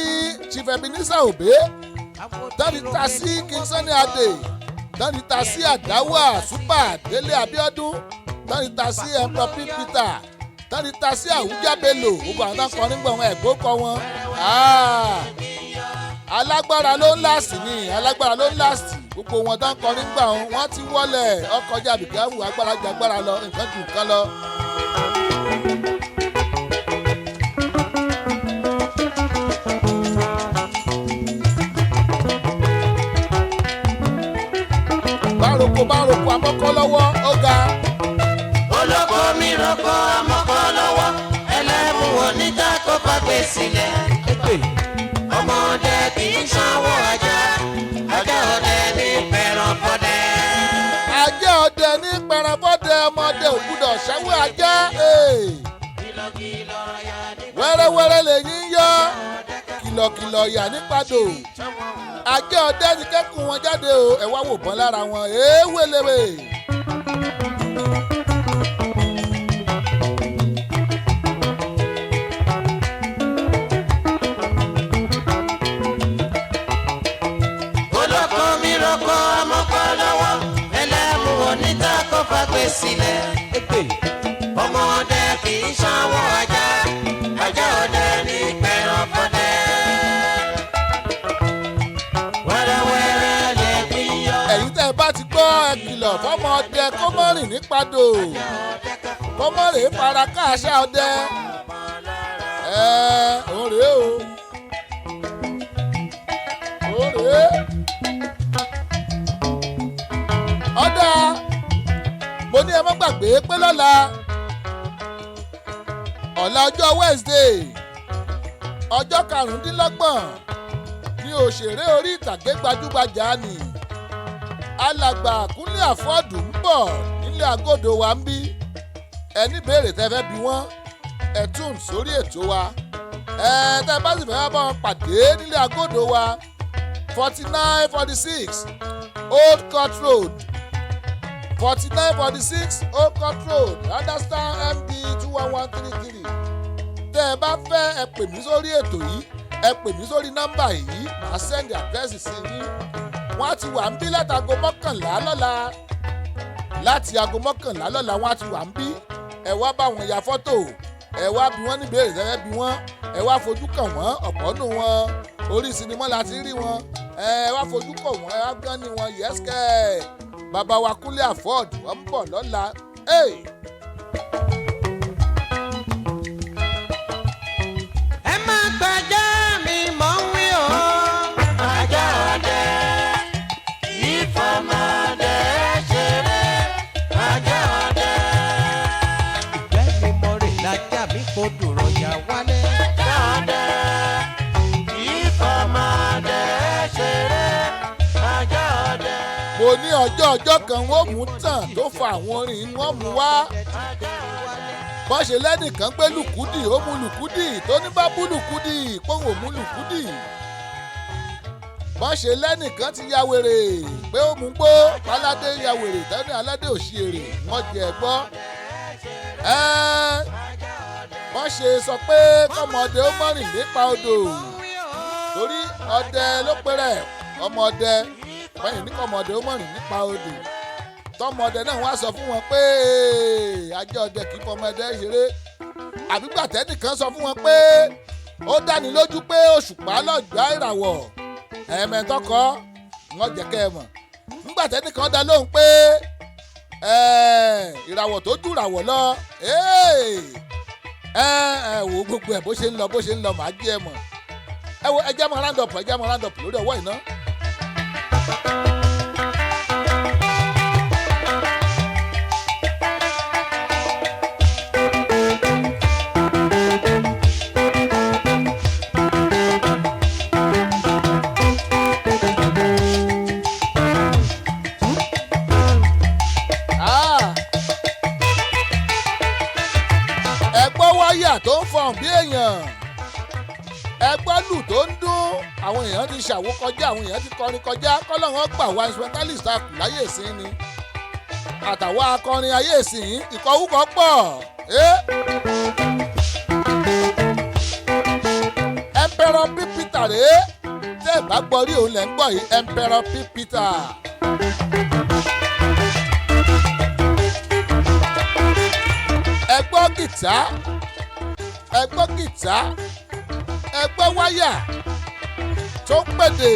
Chief Ebenezer Obey, tán ni ta sí King Sunny Adé, tán ni ta sí Àdáwà Super Délé Abíọ́dún, tán ni ta sí Emperor P Peter, tán ni ta sí Àwùjá Bello. Gbogbo àwọn tán kọ nígbà wọn ẹ̀gbọ́n kọ wọn. Alágbára ló ń láàsì ni, alágbára ló ń láàsì. Gbogbo wọn tán kọ nígbà wọn, wọ́n ti wọlé ọkọjá àbíkáwù, agbára ju agbára lọ, nǹkan ju nǹkan lọ. Bároko bároko amọ́kọ́ lọ́wọ́ ó ga. Olóko mi roko amọ́kọ́ lọ́wọ́, ẹlẹ́mu oníta kó fagbé sílẹ̀. Ọmọdé kì í sanwó ajá, ajá ọdẹ ní pẹ̀rọ̀ fọdẹ. Ajá ọdẹ ní pẹranfọdẹ, ọmọdé ò gbúdọ̀ ṣẹ́wó ajá. Wẹ́rẹ́wẹ́rẹ́ lèyí ń yọ, kìlọ̀kìlọ̀ yà nípadò. Ajá ọdẹ ní kẹ́kùn wọn jáde o, ẹ wá wò bọ́n lára wọn, èéwéléwé. Olóko mi roko amọ́kọ́ lọ́wọ́, ẹlẹ́mu oníta kó fagbé sílẹ̀. Ọmọdé kì í sanwó ajá, ajá ọdẹ ní pẹ̀rọ̀ fọdẹ. Wẹ́rẹ́wẹ́rẹ́ lè bí yọ. Ẹ̀yin tẹ́ ẹ bá ti gbọ́, ẹ kìlọ̀ fọ́mọ ọdẹ kó má rìn nípadò, kó má rèé fara káàṣà ọdẹ. Ẹ òun rèé o, òun rèé. Ọ̀dà, mo ní ẹ má gbàgbé pé lọ́la ọ̀la ọjọ́ Wednesday, ọjọ́ 25 ní òṣèré orí ìtàgé gbajúgbajà ni alàgbà Kúnlé Àfọ́ọ̀dù ń bọ̀ nílé agodo wa ń bí. Ẹni béèrè tẹ́ fẹ́ bí wọ́n, ẹ tún sórí ètò wa. Ẹ tẹ́ bá sì fẹ́ bá wọn pàdé nílé agodo wa, 4946 Old Court Road, 4946 Old Court Road, Randallstown, MD 21133. Tẹ́ ẹ bá fẹ́, ẹ pè mí sórí ètò yìí, ẹ pè mí sórí nọ́mbà yìí, màá sẹ́ndì àdírẹ́sì sí yín. Wọ́n á ti wà ń bí látago 11 lọ́la. Láti aago 11 lọ́la wọ́n á ti wà ń bí. Ẹ wá bá wọn ya fọ́tò, ẹ wá bí wọ́n ní béèrè tẹ́fẹ́ bí wọ́n, ẹ wá fojú kàn wọ́n. Ọ̀pọ̀ nù wọn orí sinimá la ti rí wọn. Ẹ wá fojú kàn wọ́n, ẹ wá gán ní wọn. Yẹ́sìkẹ́ bàbá wa Kúnlé Àfọ́ọ̀dù wọ́n ń bọ̀ lọ́la. Hey! Ẹ má gbàjá mi mọ̀ ń wí o. Mo ní ọjọ́ ọjọ́ kan wọ́n mú tàn tó fa àwọn orin wọ́n mú wá. Bọ́n ṣe lẹ́nìkan gbé lùkúdì, ó mú lùkúdì, tó ní bá bú lùkúdì pòun ò mú lùkúdì. Bọ́n ṣe lẹ́nìkan ti ya wèrè pé ó mú gbó, aládé ya wèrè tẹ́ni aládé ò ṣe èrè, wọ́n jẹ gbọ́. Bọ́n ṣe sọ pé kọ́mọdé ó mọ́rìn nípa odò, torí ọdẹ ló pẹ́rẹ́ ọmọdé, bẹ́ẹ̀ ní kọ́mọdé ó mọ̀rìn nípa odò. Tọmọdé náà wá sọ fún wọn pé ajá ọdẹ kì í fọmọdé ṣeré. Àbígbà tẹ́nìkan sọ fún wọn pé ó dáni lójú pé òṣùpá lọ́gbà ìràwọ̀, ẹ̀ẹ̀mẹ̀tọ́kọ́ wọn jẹ́ kẹ́ ẹ mọ̀. Nígbà tẹ́nìkan dá lóhùn pé ìràwọ̀ tó jù ìràwọ̀ lọ, ẹ wò gbogbo ẹ̀ bó ṣe ń lọ bó ṣe ń lọ màá jẹ́ ẹ mọ̀. Ẹ wo ẹjẹ́ mọ round up, ẹjẹ́ mọ round up lórí ọwọ́ iná. Ẹ gbọ́ wáyà tó ń fọhùn bí èèyàn, ẹ gbọ́ lù tó ń dún. Àwọn èèyàn ti ṣàwo kọjá, àwọn èèyàn ti kọrin kọjá. Kọ́lọ́run gbà wá instrumentalist a kù láyé ìsín ni, àtàwọn akọrin ayé ìsín ìkọ̀wúkọ̀ pọ̀. Emperor P. Peter rèé, tẹ́ ẹ bá gbọ́ rí òun lẹ́ ń gbọ́ yìí, Emperor P. Peter. Ẹ gbọ́ gìtá, ẹ gbọ́ gìtá, ẹ gbọ́ wáyà tó ń pèdè.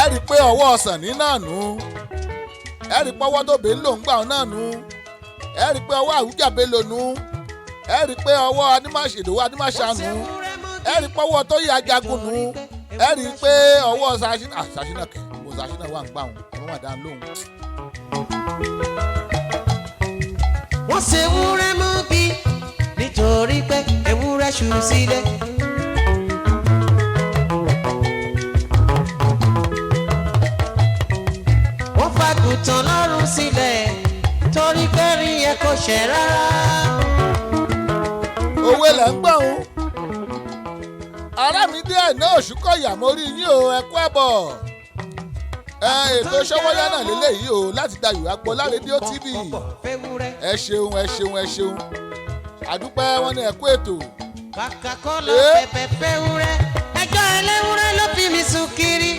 Ẹ rí i pé ọwọ́ ọ̀sán ní náà nù, ẹ rí i pé ọwọ́ tó bèé lò ń gbà ọ́ náà nù, ẹ rí i pé ọwọ́ àwùjábé lò nù, ẹ rí i pé ọwọ́ adímáṣèdòwò adímáṣànù, ẹ rí i pé ọwọ́ tó yẹ ajagun nù, ẹ rí i pé ọwọ́ sàṣínà sàṣínà kẹ mo sàṣínà wà ń gbà wọn, ẹ má má dá lóhùn. Wọ́n ṣe ewúrẹ́ mú bí nítorí pé ewúrẹ́ ṣù sílẹ̀. Wọ́n fàgùtàn lọ́rùn sílẹ̀ torí pé rí ẹ kò ṣẹ̀ rárá. Òwe lẹ̀ ń gbọ̀n o. Arámidé Àìná Òṣùkọ̀yà, mo rí yín o, ẹ kú àbọ̀. Ẹ ètò Ṣọ́wọ́yá náà lélẹ́yìí o, láti Dayọ̀ Agboola Rédíò TV. Ẹ ṣeun, ẹ ṣeun, ẹ ṣeun, àdúpẹ́. Wọn ní ẹ kú ètò. Kàkà kọ́ lọ pẹ̀pẹ̀ fẹ́wúrẹ́, ẹjọ́ ẹlẹ́wúrẹ́ ló fi mi sùn kiri.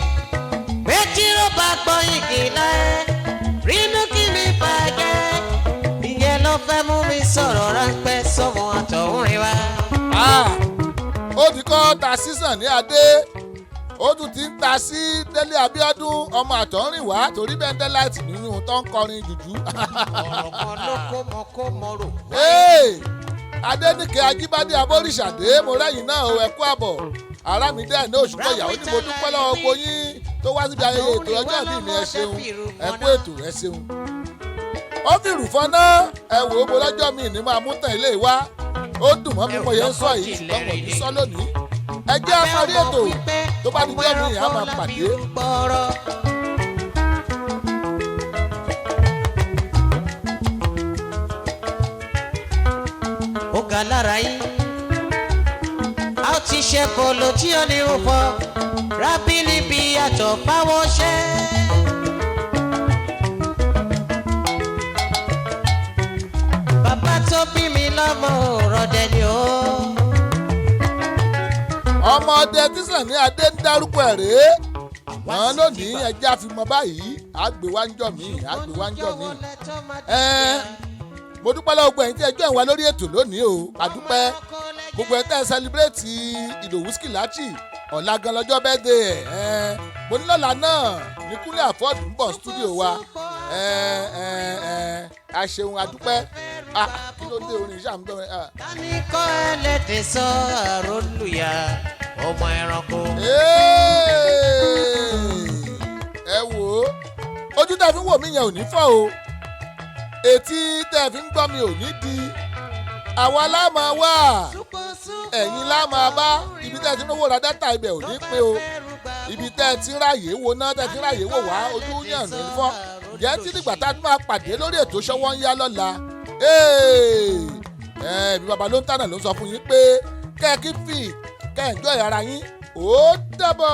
Méjì ló bá gbọ́ ìkìlá ẹ, rínú kí mi bàjẹ́. Ìyẹn ló fẹ́ mú mi sọ̀rọ̀ ráńpẹ́ sọ́mọ àtọ̀húnrin wa. Ó ti kọ́ ta sísàn ní adé, ó tún ti ń ta sí Délé Abíọ́dún ọmọ àtọ̀húnrìnwá, torí bẹ́ńdẹ́láìtì nínú tó ń kọrin jùjú. Ọ̀rọ̀ kan ló kó mọ kó mọ rò. Adéníkè Ajíbádé Abóríṣàdé, mo rẹ́yìn náà o, ẹ kú àbọ̀. Arámidé Àìná Òṣùkọ̀yà ó ní mo dúpẹ́ lọ́wọ́ gbogbo yín tó wá síbi ayẹyẹ ètò ọjọ́ ìbí mi, ẹ ṣeun, ẹ kú ètò, ẹ ṣeun. Ó fi rùfọ́n náà, ẹ wò ó, mo lọ́jọ́ mi ní máa mú tàn ilé wa, ó dùn mọ́ mi mo yẹn ń sọ yìí, ṣùgbọ́n mo ní sọ lónìí. Ẹ jẹ́ á parí ètò, tó bá di jọ́ mi á máa pàdé. Ó ga lára yín, a ó ti ṣe kolo tí ó ní rúfọ rábìlì bí àtọ̀ báwọn ṣe. Bàbá tó bí mi lọ́mọ òrọ̀dẹ ni ó. Ọmọdé tí Sànní Adé ń dárúkọ ẹ̀ rèé wọn lónìí, ẹjẹ́ àfimọ́ báyìí, àgbéwájọ́ mi, àgbéwájọ́ mi. Mo dúpẹ́ lọ́wọ́ gbogbo ẹ̀yin tí ẹ join wa lórí ètò lónìí o, àdúpẹ́ gbogbo ẹ̀ tẹ́ ẹ celebrate Ìdòwú Skilachi. Ọ̀la gan lọ́jọ́ birthday ẹ̀. Mo ní lọ́la náà ní Kúnlé Àfọ́ọ̀dù ń bọ̀ studio wa. A ṣeun, àdúpẹ́. Kí ló dé orin iṣẹ́ àmì gbọ́n. Tani kọ́ ẹlẹ́dẹ̀ sọ àrólùyà ọmọ ẹranko. Ẹ wò ó, ojú tá a fi ń wò mí yẹn ò ní fọ́ o, Etí tẹ́ ẹ fi ń gbọ́ mi ò ní di. Àwa la máa wà, ẹ̀yin la máa bá. Ibi tẹ́ ẹ ti ń rówó ra dátà, ibẹ̀ ò ní pé o. Ibi tẹ́ ẹ ti ń ráàyè wo náà, tẹ́ ẹ ti ń ráàyè wò wá, ojú yàn ní fọ́. Jẹ́ tí dìgbà tá a tún máa pàdé lórí ètò Ṣọwọ́ ń Yá lọ́la. Ẹ̀ẹ́dì bàbá ló ń tànà ló ń sọ fún yín pé kẹ́ ẹ kí fì kẹ́ ẹ enjoy ara yín. Ó dàbọ̀.